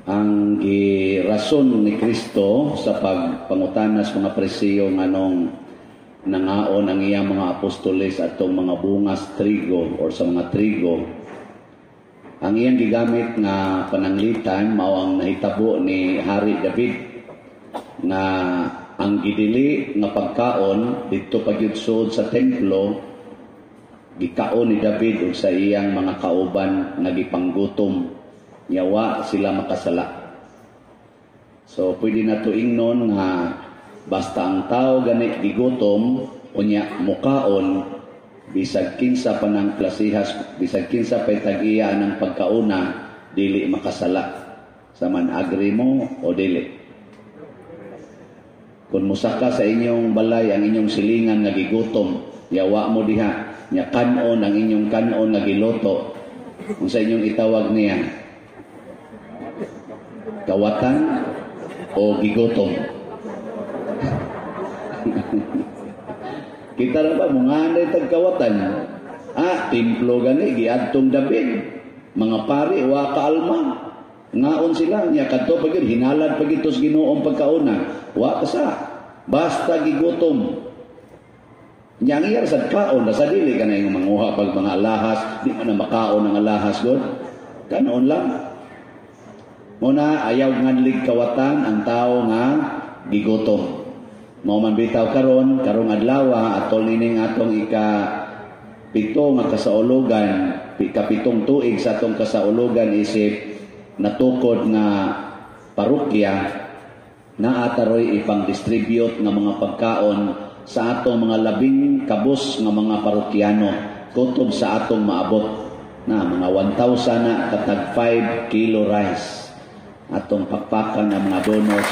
Ang girason ni Kristo sa pagpangutana sa mga Parisiyo nganong nangaon ang iyang mga apostoles atong mga bungas trigo or sa mga trigo, ang iyang gigamit nga pananglitan mao ang nahitabo ni Hari David nga ang gidili nga pagkaon didto pa gyud sud sa templo, gikaon ni David ug sa iyang mga kauban nga gipanggutom, yawa sila makasala. So pwede na to ingnon nga basta ang tao gani gigutom unya mukaon, bisag kinsa pa ng klasihas, bisag kinsa pa'y tag-iya ng pagkauna, dili makasala. Sa man, agree mo o dili? Kung musaka sa inyong balay ang inyong silingan nga gigutom, yawa mo diha, nya kanon ang inyong kanon nga giluto, kung sa inyong itawag niya, kawatan o gigutom? Kita ra ba mga anay tagkawatan? Ah, templo gani giadtong David. Mga pari wa kaalma. Ngaon sila nya kadto pa gyud hinalad pa gyud sa Ginoong pagkauna. Wa ka sa basta gigutom. Nya ang iyar sad kaon sa dili ka na yung manguha pag mga alahas, di man na makaon ang alahas god. Kanon lang. Muna ayaw nganlig kawatan ang tao nga gigutom. Mao man bitaw karon, karong adlaw, atol nining atong ika-7 nga kasaulugan, 7 tuig sa atong kasaulugan isip natukod nga parokya, naa taroy ipang-distribute nga mga pagkaon sa atong mga labing kabus nga mga parokyano kutob sa atong maabot na mga 1,000 na katag 5 kilo rice atong pakpakan ang mga donors.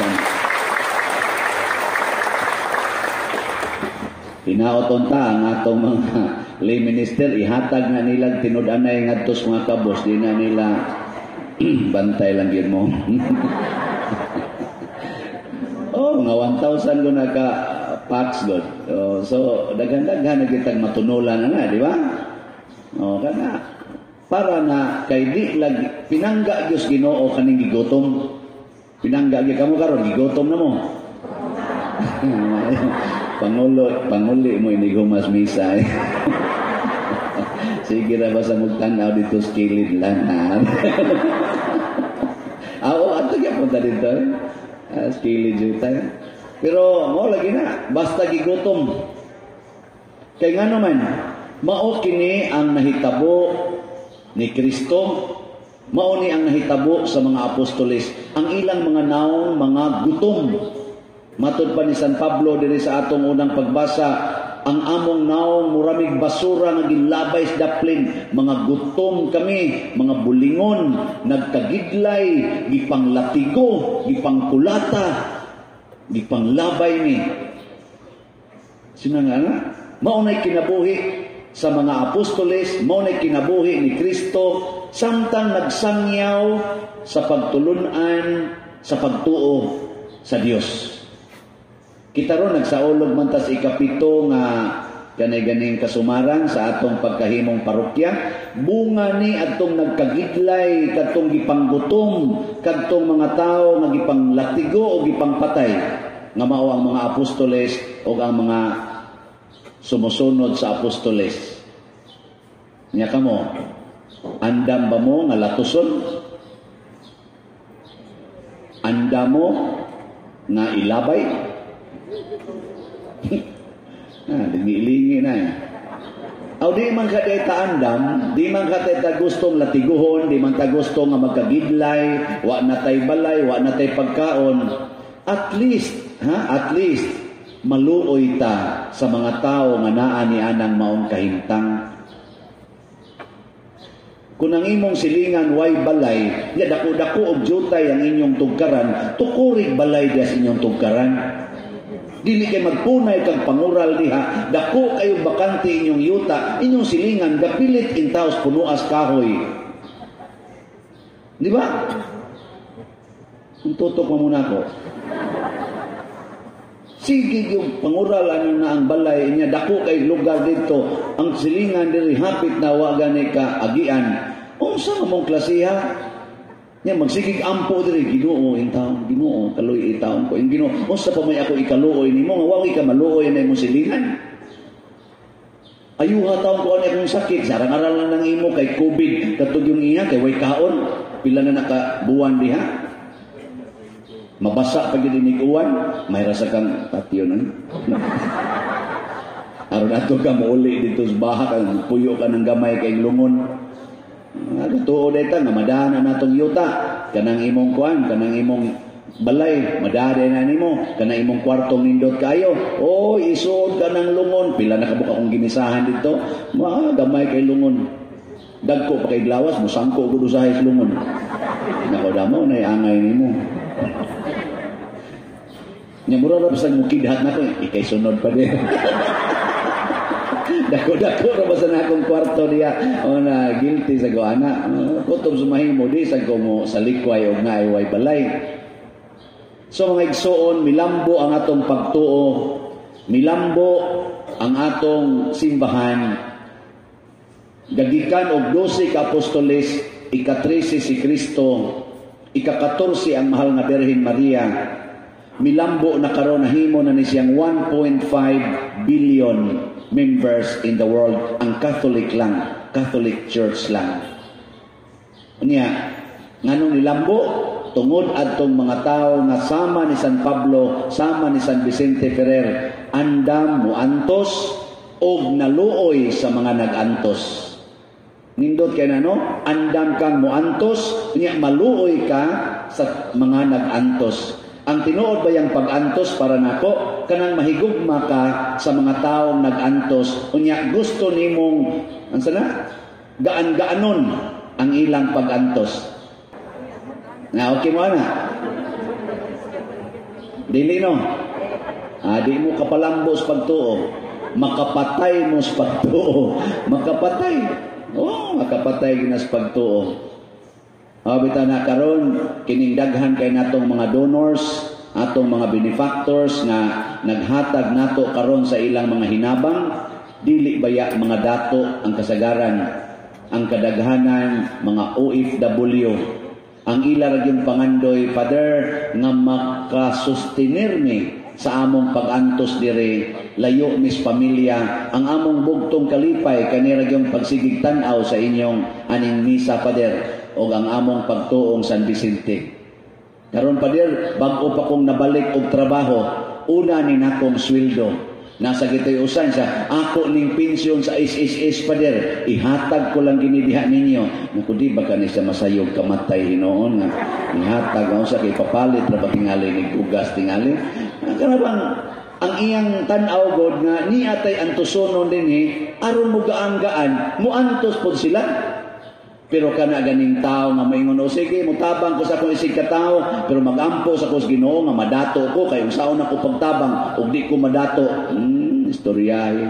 Hinaoton ta ang atong mga lay minister, ihatag na nilang tinud-anay ngadto sa mga kabos, di na nila bantay lang yun mo. Oh, mga 1,000 ko naka packs god. Oh, so daghan-daghan na kitag matunulan na, di ba? Oh, kana para na kay di lagi pinangga Dios Ginoo kaning gigutom. Pinangga gyud kamo karon, gigutom na mo. Pangulo, panguli mo inigumas misa. Eh. Sige ra ba sa mugtan-aw dito sa kilid lang. Ah, oo, ato gyapon ta dito. Eh. Ah, sa kilid jud tayo. Pero mo lagi na, basta gigutom. Kay ngano man, mao kini ang nahitabo ni Kristo, mao ni ang nahitabo sa mga apostoles, ang ilang mga naong mga gutom. Matud pa ni San Pablo diri sa atong unang pagbasa, ang among naong muramig basura nga gilabay sa daplin, mga gutom kami, mga bulingon, nagkagidlay, gipanglatigo, gipangkulata, gipanglabay ni. Sino nga nga? Mao nay kinabuhi sa mga apostoles, mao nay kinabuhi ni Kristo samtang nagsangyaw sa pagtulun-an sa pagtuo sa Dios. Kita ron nagsaulog man tas 7 nga kanay-ganing kasumaran sa atong pagkahimong parokya. Bunga ni adtong nagkagidlay, kadtong gipanggutom, kadtong mga tawo nga gipanglatigo o gipangpatay, nga mao ang mga apostoles o ang mga sumusunod sa apostoles. Nya kamo, andam ba mo nga latuson? Andam mo nga ilabay? Ah, lingi-lingi na eh. Aw, di man ka ta andam, di man ka ta gustong latiguhon, di man ta gusto nga magkagidlay, wa na tay balay, wa na tay pagkaon. At least, ha? At least maluoy ta sa mga tao nga naa ni anang maong kahimtang. Kung ang imong silingan way balay, ya dako-dako og jutay ang inyong tugkaran, tukurig balay diya sa inyong tugkaran. Dili kay magpunay kag pangural diha, dako kayo bakante inyong yuta, inyong silingan gapilit intaos punuas kahoy. Di ba? Kung tutok mo muna ko. Sige yung pangural ano na ang balay niya, dako kay lugar dito, ang silingan diri hapit na wa gani ka agian. Unsa mong klasiha? Nya magsigig ampo diri, "Ginoo, intawon, Ginoo, kaluoy taon ko." Yung Ginoo, unsa pa may ako ikaluoy nimo nga wa ka maluoy na imong silingan? "Ayuha taon ko ani akong sakit." Sarang aral lang ng imo kay COVID katug yung iya kay way kaon. Pila na naka buwan diha. Mabasa pa gyud inig uwan, may rasa kang patyo na. Aron ato ka mouli dito sa baha kang puyo ka ng gamay kay lungon. Tuo dayta nga madaan na natong yuta, kanang imong kuan, kanang imong balay, madaan na nimo, kanang imong kwartong nindot kayo. Oh, isuod ka ng lungon, pila na kabuk akong gimisahan dito. Ma gamay kay lungon. Dagko pa kay glawas, musangko gud usahay sa lungon. Nako damo na angay nimo. Nya mura ra bisag mukidhat nako, ikay sunod pa din. Dako-dako ra basta na akong kwarto diya. O na guilty sa ko ana. Kutob sumahimo di sa ko mo sa likway og naay way balay. So mga igsoon, milambo ang atong pagtuo, milambo ang atong simbahan. Gagikan og 12 ka apostoles, ika-13 si Kristo, ika-14 ang mahal nga Birhen Maria. Milambo na karon, nahimo na ni siyang 1.5 billion members in the world ang Catholic lang, Catholic Church lang. Unya, nganong nilambo? Tungod adtong mga tao nga sama ni San Pablo, sama ni San Vicente Ferrer, andam muantos og naluoy sa mga nag-antos. Nindot kay na, no? Andam kang muantos, unya maluoy ka sa mga nag-antos. Ang tinuod ba yung pag-antos para nako kanang mahigugma ka sa mga taong nag-antos, unya gusto nimong ansa na gaan-gaanon ang ilang pag-antos. Na okay mo ana? Dili, no? Ah, di mo kapalambo sa pagtuo. Makapatay mo sa pagtuo. Makapatay. Oh, makapatay gina sa pagtuo. Oh, bitaw na karon kining daghan kay natong mga donors, atong mga benefactors nga naghatag nato karon sa ilang mga hinabang, dili baya mga dato ang kasagaran, ang kadaghanan mga OFW. Ang ila ra gyud pangandoy, "Father, nga makasustenir mi sa among pag-antos dire, layo mis pamilya, ang among bugtong kalipay kani ra gyud pagsigig tan-aw sa inyong aning misa, Father, og ang among pagtuong San Vicente. Karon, Father, bag-o pa kong nabalik og trabaho, una ni nakong sweldo. Nasa gito'y usan sa ako ning pensyon sa SSS, Father, ihatag ko lang gini diha ninyo." Naku, di ba kani siya masayog kamatay hinuon nga ihatag ako sa kay papalit ra ba tingali ni bugas tingali. Kana bang ang iyang tan-aw god nga niya tay antusonon dinhi aron mo gaang-gaan, muantos pod sila. Pero kana ganing tao nga maingon, "O sige, mutabang ko sa akong isig ka tao, pero magampo sa ko sa Ginoo nga madato ko kay unsaon ako pagtabang ug di ko madato?" Istoryahe.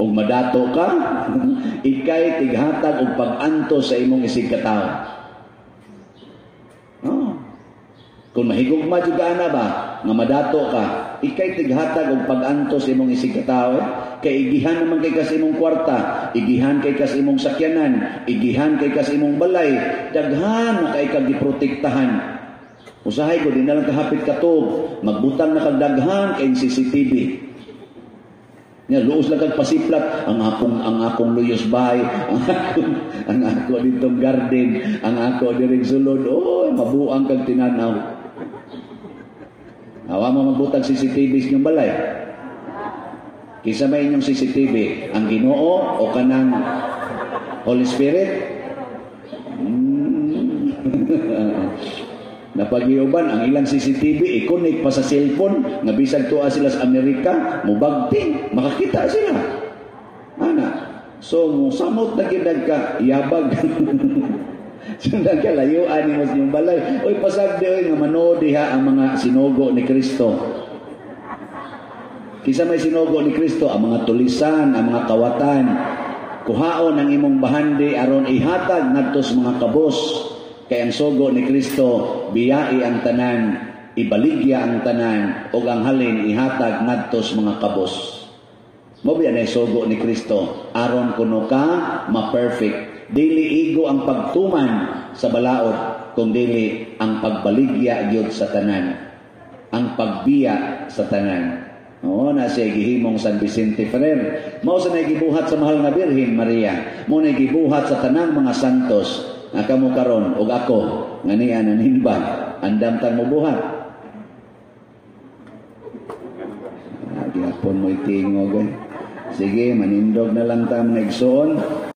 Ug madato ka, ikay tighatag og pag-antos sa imong isig ka tao. Oh. Kung mahigugma jud ka ana ba nga madato ka, ikay tighatag og pag-antos sa imong isig ka tao, eh. Kay igihan naman kay kas imong kwarta, igihan kay kas imong sakyanan, igihan kay kas imong balay, daghan na kay kag giprotektahan. Usahay ko di na lang kahapit katuog, magbutang na kag daghan kay CCTV. Nya luos lang kag pasiplat ang akong luyos bahay, ang ako ditong garden, ang ako diring sulod, oh, mabuang kag tinanaw. Awa mo magbutang CCTV sa inyong balay. Kinsa may inyong CCTV, ang Ginoo o kanang Holy Spirit? Napagiuban ang ilang CCTV i-connect pa sa cellphone nga bisag tuwa sila sa Amerika, mubagting, makakita sila. Ana. So musamot na gyud ka yabag. Sundan ka layuan nimo sa inyong balay. Oy, pasagdi oy nga manood diha ang mga sinugo ni Kristo. Kinsa may sinugo ni Kristo? Ang mga tulisan, ang mga kawatan. Kuhaon ang imong bahandi aron ihatag ngadto sa mga kabos. Kay ang sugo ni Kristo, biyai ang tanan, ibaligya ang tanan, ug ang halin ihatag ngadto sa mga kabos. Mo biya na sugo ni Kristo aron kuno ka ma-perfect. Dili igo ang pagtuman. sa balaod kung dili ang pagbaligya gyud sa tanan, ang pagbiya sa tanan. Oo na siya gihimong San Vicente Ferrer. Mao sa gibuhat sa mahal nga Birhen Maria. Mao na gibuhat sa tanang mga santos nga kamo karon ug ako nga niya nanimba, andam tang mobuhat. Gihapon mo itingog eh. Sige, manindog na lang ta, mga igsoon.